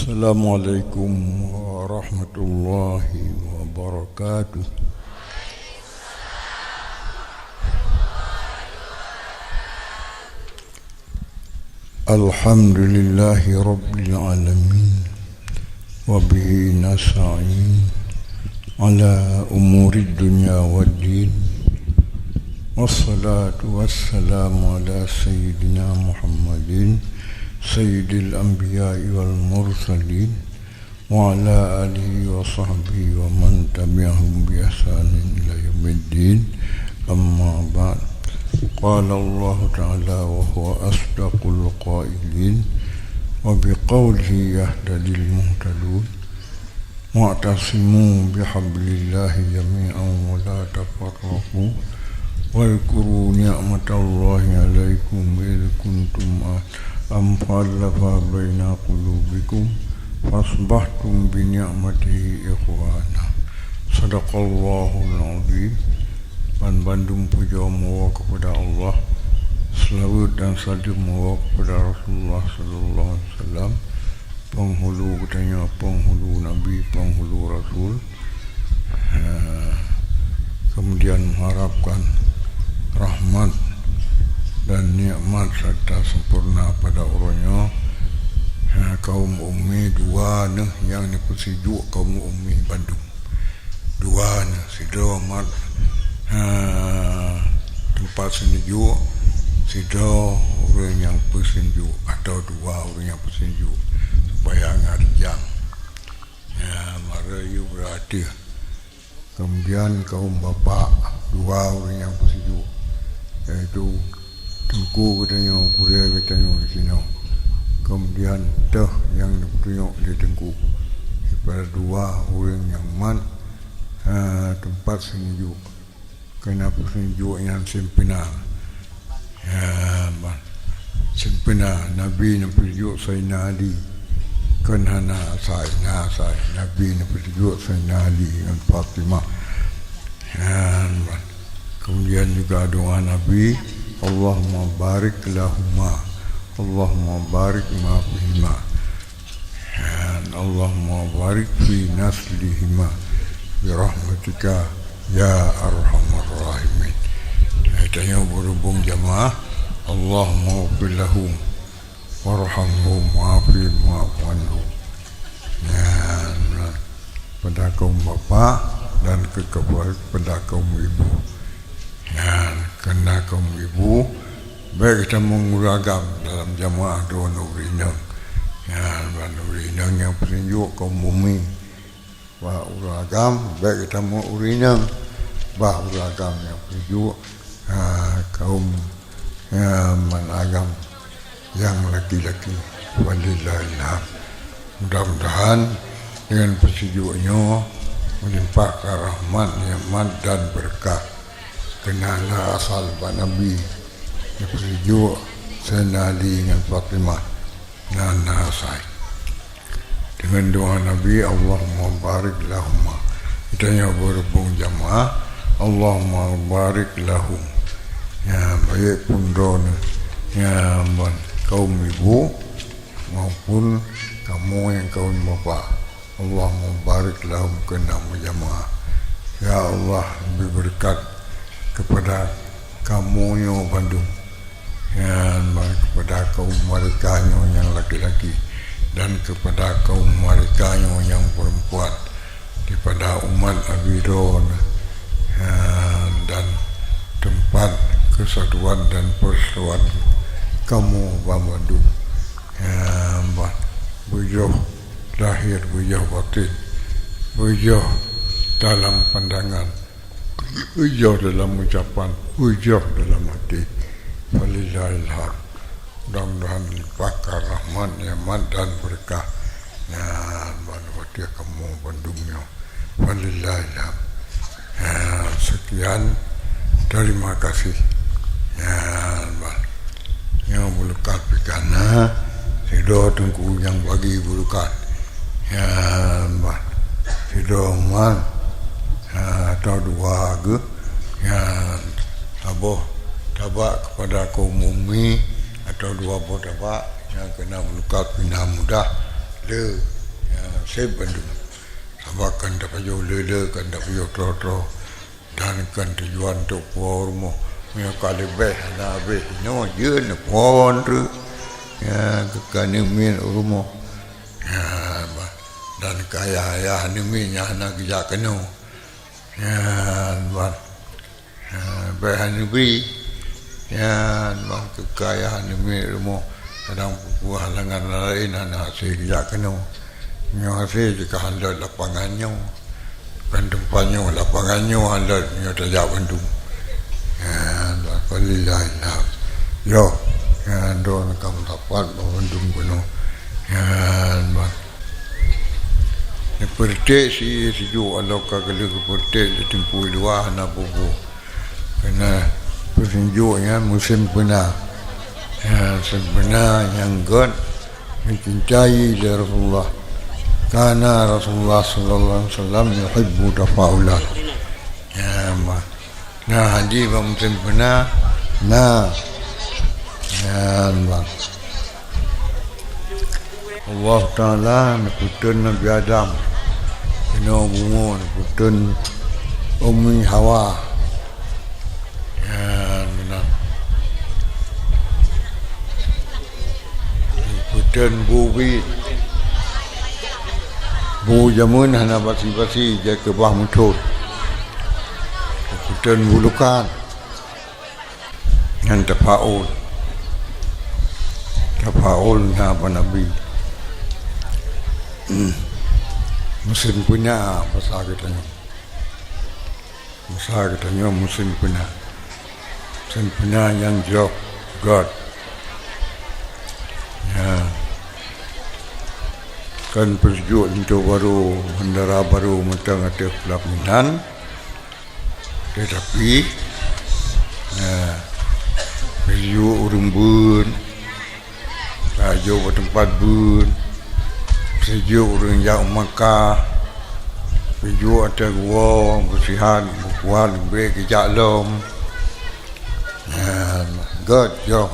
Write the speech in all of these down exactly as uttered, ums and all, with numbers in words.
Assalamualaikum warahmatullahi wabarakatuh. Alhamdulillahi rabbil alamin. Wa bihi nasta'in ala umurid dunya waddin. Wassalatu wassalamu ala sayyidina Muhammadin, sayyidil anbiya'i wal mursalin, wa ala alihi wa sahbihi wa man tabi'ahum bi ihsanin ila yaumiddin. Amma ba'd. Qala Allahu ta'ala wa huwa asdaqul qailin, wa bi qaulihi yahtadil muhtadun. Wa'tasimu bihablillahi jami'an wa la tafarraqu. Wadhkuru ni'matallahi 'alaikum idh kuntum a'dha'an fa'alafa baina qulubikum fa asbahtum bi ni'matihi ikhwana. Sadaqallahul 'azim. Ban bandum pujoe meuwoe keupada Allah. Seulaweuet dan saleuem meuwoe keupada Rasulullah sallallahu alaihi wasallam. Penghulu geutanyoe, penghulu Nabi, penghulu Rasul. Eh, kemudian meuharapkan rahmat dan nikmat serta sempurna pada uroe nyoe. Eh, kaum ummi dua neuh nyang neupeusijuek kaum ummi bandum. Dua neuh, sidroe mat, ha, teumpat seuneujok, sidroe ureuëng nyang peuseunjuk, atau dua ureuëng nyang peuseunjuk, supaya ngat jang. Ya, mara yue beurati. Kemudian kaum bapak, dua ureuëng nyang peuseunjuk, yaitu teungku geutanyoe, gurée geutanyoe disinoe. Kemudian teuh nyang neupeutunyok lé teungku, daripada dua ureuëng nyang mat, ha, teumpat seuneujok. Keunan peuseunjuk nyan simpena. Ya, ban. Simpena Nabi neupeuseunjuk Saidina Ali. Kon hana asai, na asai. Nabi neupeuseunjuk Saidina Ali ngon Fatimah. Ya, ban. Kemudian juga doa Nabi, Allahumma barik lahuma. Allahumma barik ma fihima. Dan Allahumma barik fi naslihima bi rahmatika ya arhamar rahimin. Tanyoe beurubung jamaah, Allahumma ighfir lahum warhamhum wa'afihim wa'fu anhum. Ya, pada kaum bapak dan kepada kaum ibu. Nyan, keunan kaum ibu, bék geutamong ureuëng agam dalam jamaah droeneuh ureuëng inong. Nyan, ban ureuëng inong nyang peuseunjuk kaum ummi. Bak ureuëng agam, bék geutamong ureuëng inong. Bak ureuëng agam nyang peuseunjuk, ha, kaum, ya, man agam nyang laki-laki. Walillahil hamd. Mudah-mudahan dengan peuseujok nyoe meulimpahkan rahmat, nikmat dan beureukat. Keunan na asai bak Nabi, nyang peuseujok Saidina Ali ngon Fatimah, na, na asai. Dengan doa Nabi, Allahumma barik lahuma. Tanyoe beurubung jamaah, Allahumma barik lahum. Ya, baik pun droeneuh, ya, ban kaum ibu, maupun kamoe nyang kawan bapak. Allahumma barik lahum keunan meujamaah. Ya Allah, bri beureukat keupada kamoe nyoe bandum. Ya Allah, keupada kaum meureuka nyoe nyang laki-laki dan keupada kaum meureuka nyoe nyang peurempuan. Daripada umat Nabi droeneuh, ya, dan teumpat keusatuan dan peusatuan kamoe banmandum. Ya, bah, beujroh lahé, beujroh batén, beujroh dalam pandangan, beujroh dalam ucapan, beujroh dalam até. Walillahil hamd. Mudah-mudahan limpahkan rahmat, nikmat dan beureukat nyan bak watée kamoe bandum nyoe. Walillahil hamd. Ya, sekian. Terima kasih. Ya, bah. Nyoe beureukat pih ka na, sidroe teungku nyang bagi beureukat. Ya, bah. Sidroe man, ya, atau dua geuh. Ya, saboh tabak keupada kaum ummi, atau dua boh tabak, nyang keunan beureukat pih na mudah. Le. Seb bandum. Sabab kan tapajoh le-le, kan tapajoh troe-troe. Dan kan tujuan untuk puwoe rumoh. Meunyoe ka leubeh hana habéh inoe jeuet neupuwoe treuk. Ya, ka neumiet u rumoh. Ya, bah. Dan keu ayah-ayah neumiet nyang hana geujak keunoe. Nyan ban, ha, bèk hana bri. Nyan ban keu kayah neumiet rumoh, kadang peue halangan laén hana hase geujak keunoe. Nyoe hase jih ka han lôt lapangan nyoe. Ban teumpat nyoe, lapangan nyoe han lôt, nyoe tajak bandum. Nyan ban, walillahil hamd. Yoh, nyan droeneuh ka meusapat bak bandum keunoe. Nyan ban. Neupeureutek si, sijuek aloe ka geuleueh geupeureutek lé teungku luwa hana bubu. Keureuna peusijuek nyan musém peuna. Ya, musém peuna nyang gèt dicintai lé Rasulullah. Kana Rasulullah sallallahu alaihi wasallam yuhibbu tafa'ulan. Ya, ma. Nah, haji bak musém peuna, na. Nyan, bang. Allah Taala neupeuteun Nabi Adam. Keunoe bumoe neupeuteun Ummi Hawa. Nyan, meunan. Neupeuteun bu biet. Bu jameun hana basi-basi, jai keubah meuthon. Neupeuteun bu lukan. Nyan tafaul. Tafaul na bak Nabi. Musém peuna basa geutanyoe. Basa geutanyoe musém peuna. Musém peuna nyang jroh göt. Ya. Kan peusijuek linto barô, bandara barô mantong ateueh peulaminan. Teutapi, nah, peusijuek ureueng beuet, ka jok bak teumpat beuet, peusijuek ureueng jak u Makkah, peusijuek ateueh geuwoe, beusihat, beukuat, bèk geujak lom. Nah, göt jroh.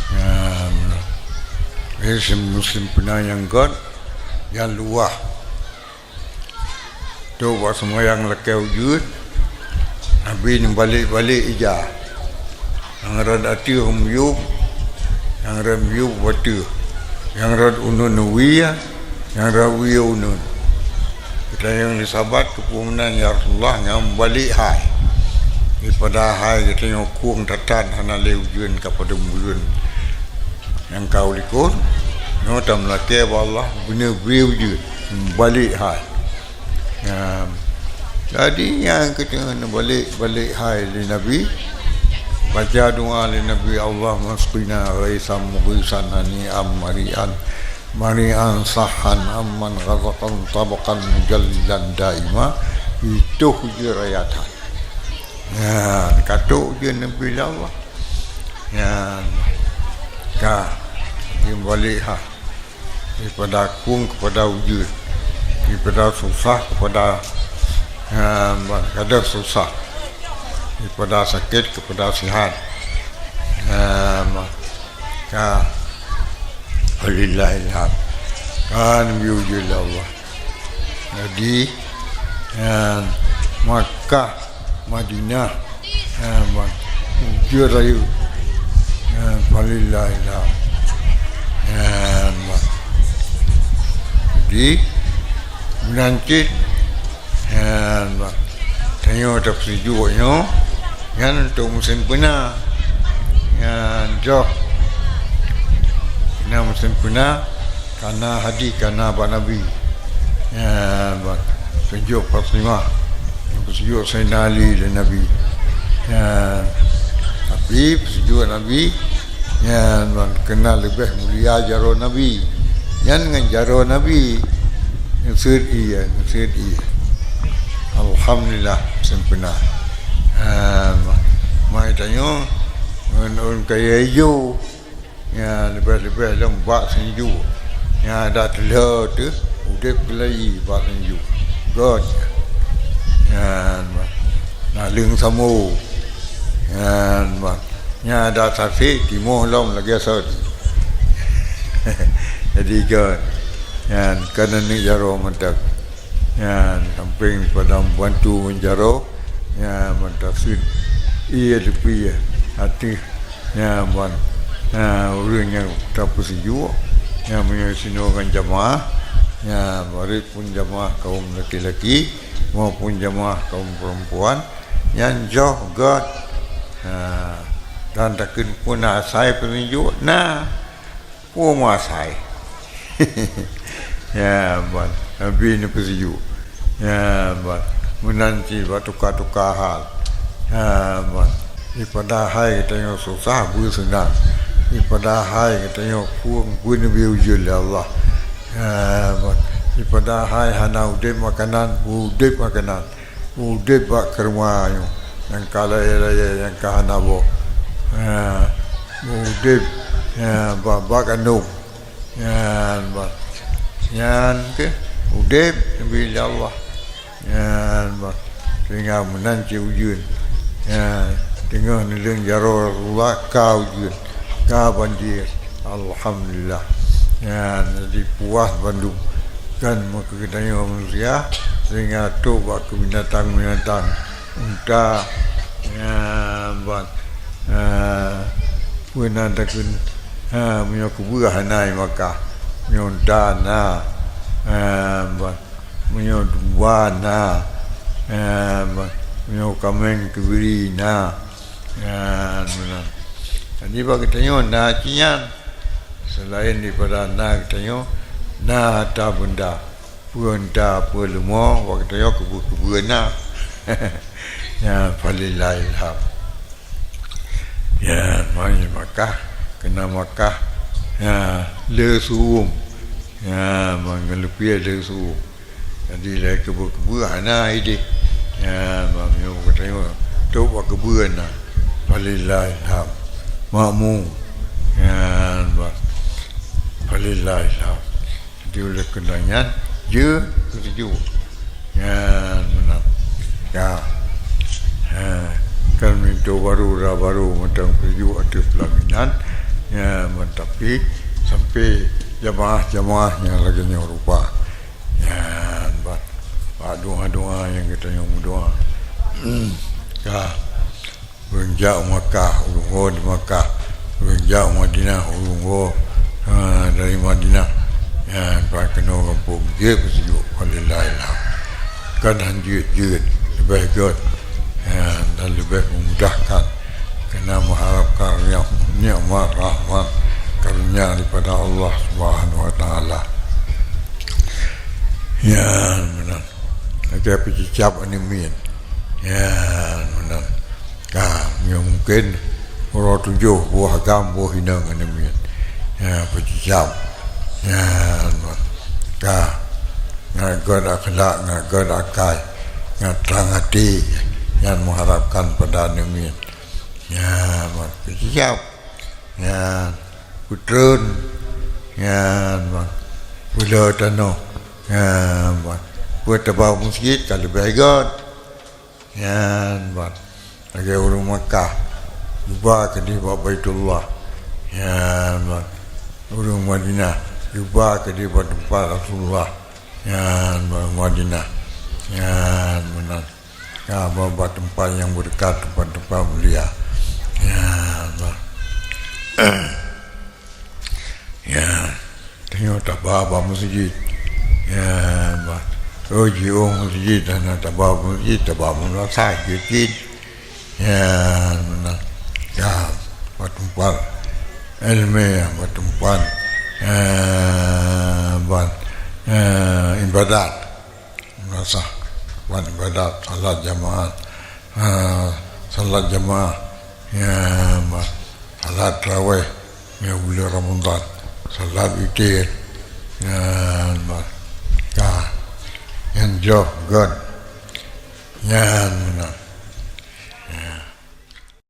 Nyan, eh, sim-, musém peuna nyang göt, nyang luwah. Trok bak seumayang lakèe ujeuen, Nabi neubalek-balek ija. Nyang rot ateueh meuyueb, nyang rot meuyueb ateueh, nyang rot uneuen wie, nyang rot wie uneuen. Geutanyong lé sahabat, "Keupeue meunan, ya Rasulullah, nyang balek hai?" Daripada hai geutanyoe khueng that-that hana lé ujeuen ka padum buleuen nyang ka u likot, nyoe tameulakèe bak Allah beuneu bri ujeuen, balek hai. Nyan. Jadi, nyang keuteungoh neubalek-balek hai lé Nabi, baca doa lé Nabi, "Allahumma asqina ghaisan mughisan hani'an mari'an, mari'an sahhan amman ghadaqan tabaqan mujallilan daima." Pituh jeuet ayat hai. Nyan, ka trok ujeuen Nabi lé Allah. Nyan, ka, neubalek hai. Daripada khueng keupada ujeuen, daripada susah keupada, eh, kada susah, daripada sakét keupada sihat. Eh, ka, walillahil hamd. Ka neubri ujeuen lé Allah. Jadi, eh, Makkah Madinah, ha, ban. Ujeuen rayeuk. Ha, falillah ilah. Ha, ban. Jadi, meunan cit, ha, ban. Tanyoe tapeusijuek nyoe, nyan untuk musém peuna. Nyan jroh. Na musém peuna. Kana hadih kana bak Nabi. Ya, bak peusijuek Fatimah. Peusijuek Saidina Ali lé Nabi. Ya, tapi peusijuek Nabi, ya, bak keunan leubeh mulia jaroe Nabi. Nyan ngon jaroe Nabi. Ngeuseuet ie, ngeuseuet ie. Alhamdulillah, sempurna. Ya, mai tanyoe ngon ôn kayèe ijo. Nyan leubeh-leubeh lom bak sinju. Nyan dak teulheueh teuh udép geulayi bak sinju. Göt. Nyan, naleueng samo. Nyan, Nyan ada saksi timoh lom lagèe sot. Jadi kan, nyan kan aneuk jaroe mantap. Nyan sampéng pada bantu ngon jaroe, nyan mantap sut. Iya leupie ateueh, nyan ban. Nyan ureueng nyang tapeusijuek, nyan meunyoe sinoe ngon jamaah, nyan baru pun jamaah kaum laki-laki maupun jamaah kaum perempuan, nyan joh göt. Ha, dan takheun peue na asai peusijuek? Na, peue meuasai? Ya, ban. Nabi ni peusijuek. Ya, ban. Meunan cit bak tuka-tuka hal. Ya, ban. Dipadahai geutanyoe susah beuseunang. Dipadahai geutanyoe peueng beuneubri ujeuen lé Allah. Ya, ban. Dipadahai hana udeb makanan, udeb makanan. Udeb bak keureuma nyoe, nyang ka layèe-layèe, nyang ka hana boh. Ha, udeb, ha, bak, bak kandông. Nyan, bak, nyan keuh udeb neubri lé Allah. Nyan, bak, sehingga meunan cit ujeuen. Nyan, teungoh neuleueng jaroe Rasulullah ka ujeuen, ka banjir. Alhamdulillah. Nyan, jadi puas bandum. Kan meukeue geutanyoe manusia, sehingga trok bak keu binatang-binatang, unta, nyan ban, eh, peue nan takheun, eh, meunyoe keubeue hana i Makkah, meunyoe unta na, eh, ban, meunyoe dumba na, eh, ban, meunyoe kaméng keubiri na, nyan meunan. Jadi bak geutanyoe na cit nyan. Seulaén daripada na geutanyoe, na hareuta beunda. Peue unta, peue leumo, bak geutanyoe keubeue-keubeue na. Nyan, falillahil hamd. Nyan, main Makkah, keunan Makkah, nyan, le su'um. Nyan, meungeulupieh le su'um. Jadi, lé keubeue-keubeue hana idéh. Nyan, meunyoe geutanyoe trok bak keubeue na, falillahil hamd. Makmu. Nyan, bak, falillahil hamd. Jadi, oleh keunan nyan, jeuet peusijuek. Nyan meunan. Ya. Ha. Kan pintoe barô, uroe barô mantong peusijuek ateueh peulaminan. Nyan, ban, tapi sampai jamaah-jamaah nyang lagèe nyoe rupa. Nyan, ban. Bak doa-doa nyang geutanyoe meudoa. Ka. Ureueng jak u Makkah, ureueng woe di Makkah. Ureueng jak u Madinah, ureueng woe, ha, dari Madinah. Nyan, ban keunoe gampông jeuet peusijuek, walillahil hamd. Kan han jeuet-jeuet, leubeh göt, ha, dan leubeh memudahkan. Keunan meuharapkan nikmat rahmat karunia daripada Allah Subhanahu wa Taala. Nyan meunan. Lagèe peucicab aneuk miet. Nyan meunan. Ka, nyoe mungken uroe tujoh boh agam boh inong aneuk miet. Nyan peucicab. Nyan meunan. Ka, ngat göt akhlak, ngat göt akai, ngat trang até, nyan meuharapkan pada aneuk miet. Nyan meunan. Peucicab. Nyan, peutreun. Nyan, ban, peulheueh tanoh. Nyan, ban, peue taba meuseujid ka leubeh göt. Nyan, ban, lagèe ureueng Makkah, geuba keudéh bak Baitullah. Nyan, ban, ureueng Madinah, geuba keudéh bak teumpat Rasulullah. Nyan, ban, Madinah. Nyan, meunan. Ya, bak, bak teumpat nyang beureukat, teumpat-teumpat mulia. Ya, bak. Ya, tanyoe taba bak meuseujid. Ya, bak. Oh, jiôh meuseujid, hana taba meuseujid, taba meulasai, jeuet cit. Ya, meunan. Ya, bak teumpat ileumèe, bak teumpat, ya, bak, ya, ibadat. Meunasah, ban ibadat, salat jamaah, ha, salat jamaah, ya, ban, salat tarawih, ya, buleuen Ramadhan, salat witir, ya, ban, ka, nyan jroh göt, nyan meunan.